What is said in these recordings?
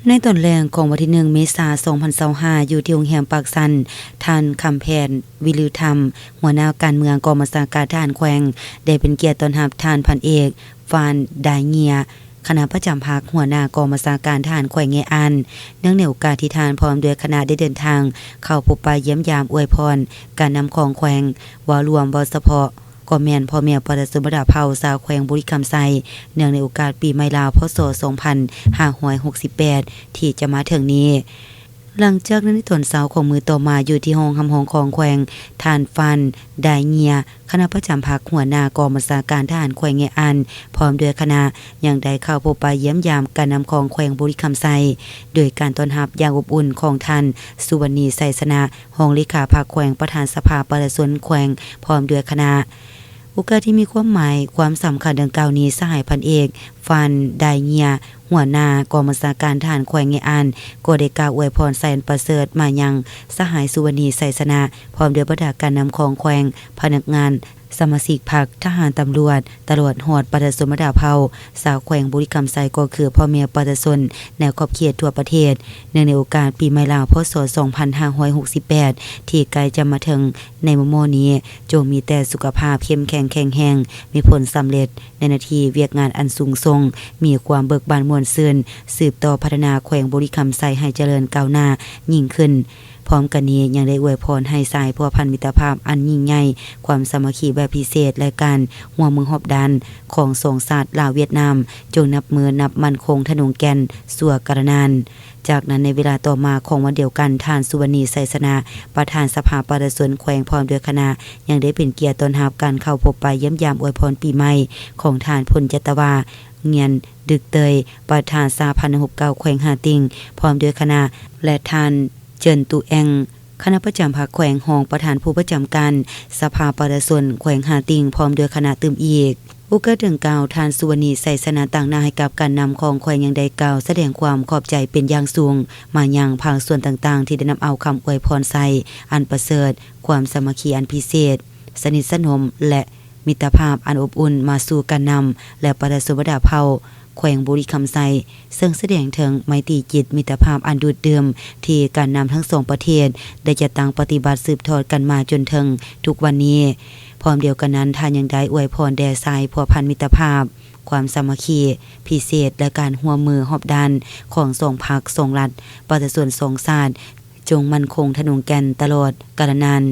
ໃນຕອນແລງຂອງວັນທີໜຶ່ງ ເມສາ ສອງພັນຊາວຫ້າ ຢູ່ທີ່ໂຮງແຮມປາກຊັນ, ທ່ານ ຄຳແພນ ວິລືທຳ ຫົວໜ້າການເມືອງ ກອງບັນຊາການທະຫານແຂວງ ໄດ້ເປັນກຽດຕ້ອນຮັບທ່ານ ພັນເອກ ຟານ ດາຍເງຍ ຄະນະປະຈຳພັກ ຫົວໜ້າກອງບັນຊາການທະຫານແຂວງເງອານ. ເນື່ອງໃນໂອກາດທີ່ທ່ານພ້ອມດ້ວຍຄະນະໄດ້ເດີນທາງເຂົ້າພົບປະຢ້ຽມຢາມອວຍພອນການນຳຂອງແຂວງ, ເວົ້າລວມເວົ້າສະເພາະ ກໍແມ່ນພໍ່ແມ່ປະຊາຊົນບັນດາເຜົ່າຊາວແຂວງບໍລິຄຳໄຊ ເນື່ອງໃນໂອກາດປີໃໝ່ລາວ ພ.ສ. ສອງພັນຫ້າຮ້ອຍຫົກສິບແປດ ທີ່ຈະມາເຖິງນີ້. ຫຼັງຈາກນັ້ນໃນຕອນເຊົ້າຂອງມື້ຕໍ່ມາ ຢູ່ທີ່ຫ້ອງຮັບຮອງຂອງແຂວງ, ທ່ານ ຟານ ດາຍເງຍ ຄະນະປະຈຳພັກ ຫົວໜ້າກອງບັນຊາການທະຫານແຂວງເງອານ ພ້ອມດ້ວຍຄະນະ ຍັງໄດ້ເຂົ້າພົບປະຢ້ຽມຢາມການນຳຂອງແຂວງບໍລິຄຳໄຊ ໂດຍການຕ້ອນຮັບຢ່າງອົບອຸ່ນຂອງທ່ານ ສຸວັນນີ ໄຊຊະນະ ຮອງເລຂາພັກແຂວງ, ປະທານສະພາປະຊາຊົນແຂວງ ພ້ອມດ້ວຍຄະນະ. ໂອກາດທີ່ມີຄວາມໝາຍຄວາມສຳຄັນດັ່ງກ່າວນີ້, ສະຫາຍພັນເອກ ຟານ ດາຍເງຍ ຫົວໜ້າກອງບັນຊາການທະຫານແຂວງເງອານ ກໍໄດ້ກ່າວອວຍພອນໄຊອັນປະເສີດມາຍັງສະຫາຍ ສຸວັນນີ ໄຊຊະນະ ພ້ອມດ້ວຍບັນດາການນຳຂອງແຂວງ, ພະນັກງານ, ສະມາຊິກພັກ, ທະຫານ, ຕຳຫຼວດ, ຕະຫຼອດຮອດປະຊາຊົນບັນດາເຜົ່າຊາວແຂວງບໍລິຄຳໄຊ ກໍຄືພໍ່ແມ່ປະຊາຊົນໃນຂອບເຂດທົ່ວປະເທດ. ເນື່ອງໃນໂອກາດປີໃໝ່ລາວ ພ.ສ. ສອງພັນຫ້າຮ້ອຍຫົກສິບແປດ ທີ່ໃກ້ຈະມາເຖິງໃນມໍ່ໆນີ້, ຈົ່ງມີແຕ່ສຸຂະພາບເຂັ້ມແຂງແຂງແຮງ, ມີຜົນສຳເລັດໃນໜ້າທີ່ວຽກງານອັນສູງສົ່ງ, ມີຄວາມເບີກບານມ່ວນຊື່ນ, ສືບຕໍ່ພັດທະນາແຂວງບໍລິຄຳໄຊໃຫ້ຈະເລີນກ້າວໜ້າຍິ່ງຂຶ້ນ. ພ້ອມກັນນີ້ຍັງໄດ້ອວຍພອນໃຫ້ສາຍພົວພັນມິດຕະພາບອັນຍິ່ງໃຫຍ່, ຄວາມສາມັກຄີແບບພິເສດ ແລະ ການຮ່ວມມືຮອບດ້ານຂອງສອງຊາດລາວ-ຫວຽດນາມ ຈົ່ງນັບມື້ນັບໝັ້ນຄົງທະນົງແກ່ນຊົ່ວກາລະນານ. ຈາກນັ້ນໃນເວລາຕໍ່ມາຂອງວັນດຽວກັນ, ທ່ານ ສຸວັນນີ ໄຊຊະນະ ປະທານສະພາປະຊາຊົນແຂວງ ພ້ອມດ້ວຍຄະນະ ຍັງໄດ້ເປັນກຽດຕ້ອນຮັບການເຂົ້າພົບປະຢ້ຽມຢາມອວຍພອນປີໃໝ່ຂອງທ່ານ ພົນຈັດຕະວາ ງຽນ ດຶກເຕີຍ ປະທານສະຫະພັນນັກຮົບເກົ່າແຂວງຮ່າຕິງ ພ້ອມດ້ວຍຄະນະ ແລະ ທ່ານ ເຈີນຕູແອງ ຄະນະປະຈຳພັກແຂວງ, ຮອງປະທານຜູ້ປະຈຳການສະພາປະຊາຊົນແຂວງຮ່າຕິງ ພ້ອມດ້ວຍຄະນະຕື່ມອີກ. ໂອກາດດັ່ງກ່າວ, ທ່ານ ສຸວັນນີ ໄຊຊະນະ ຕາງໜ້າໃຫ້ກັບການນຳຂອງແຂວງ ຍັງໄດ້ກ່າວສະແດງຄວາມຂອບໃຈເປັນຢ່າງສູງມາຍັງພາກສ່ວນຕ່າງໆ ທີ່ໄດ້ນຳເອົາຄຳອວຍພອນໄຊອັນປະເສີດ, ຄວາມສາມັກຄີອັນພິເສດ, ສະໜິດສະໜົມ ແລະ ມິດຕະພາບອັນອົບອຸ່ນມາສູ່ການນຳ ແລະ ປະຊາຊົນບັນດາເຜົ່າແຂວງບໍລິຄຳໄຊ, ເຊິ່ງສະແດງເຖິງໄມຕີຈິດມິດຕະພາບອັນດູດດື່ມ ທີ່ການນຳທັງສອງປະເທດໄດ້ຈັດຕັ້ງປະຕິບັດສືບທອດກັນມາຈົນເຖິງທຸກວັນນີ້. ພ້ອມດຽວກັນນັ້ນ, ທ່ານຍັງໄດ້ອວຍພອນແດ່ສາຍພົວພັນມິດຕະພາບ, ຄວາມສາມັກຄີພິເສດ ແລະ ການຮ່ວມມືຮອບດ້ານຂອງສອງພັກ, ສອງລັດ, ປະຊາຊົນສອງຊາດ ຈົ່ງໝັ້ນຄົງທະນົງແກ່ນຕະຫຼອດກາລະນານ.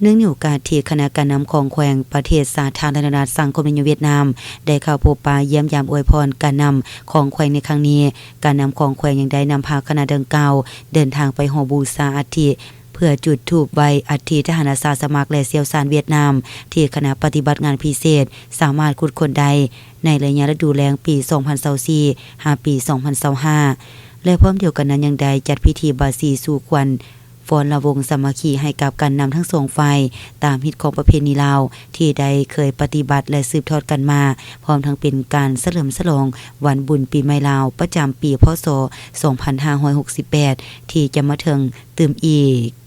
ເນື່ອງໃນໂອກາດທີ່ຄະນະການນຳຂອງແຂວງປະເທດສາທາລະນະລັດສັງຄົມນິຍົມຫວຽດນາມ ໄດ້ເຂົ້າພົບປະຢ້ຽມຢາມອວຍພອນການນຳຂອງແຂວງໃນຄັ້ງນີ້, ການນຳຂອງແຂວງຍັງໄດ້ນຳພາຄະນະດັ່ງກ່າວເດີນທາງໄປຫໍບູຊາອັດຖິ ເພື່ອຈຸດທູບໄຫວ້ອັດຖິທະຫານອາສາສະໝັກ ແລະ ຊ່ຽວຊານຫວຽດນາມ ທີ່ຄະນະປະຕິບັດງານພິເສດສາມາດຂຸດຄົ້ນໄດ້ໃນໄລຍະລະດູແລ້ງປີສອງພັນຊາວສີ່ ຫາປີສອງພັນຊາວຫ້າ ແລະ ພ້ອມດຽວກັນນັ້ນຍັງໄດ້ຈັດພິທີບາສີສູ່ຂວັນ ຟ້ອນລະວົງສາມັກຄີໃຫ້ກັບການນຳທັງສອງຝ່າຍ ຕາມຮີດຄອງປະເພນີລາວທີ່ໄດ້ເຄີຍປະຕິບັດ ແລະ ສືບທອດກັນມາ, ພ້ອມທັງເປັນການສະເຫຼີມສະຫຼອງວັນບຸນປີໃໝ່ລາວປະຈຳປີ ພ.ສ. ສອງພັນຫ້າຮ້ອຍຫົກສິບແປດ ທີ່ຈະມາເຖິງຕື່ມອີກ.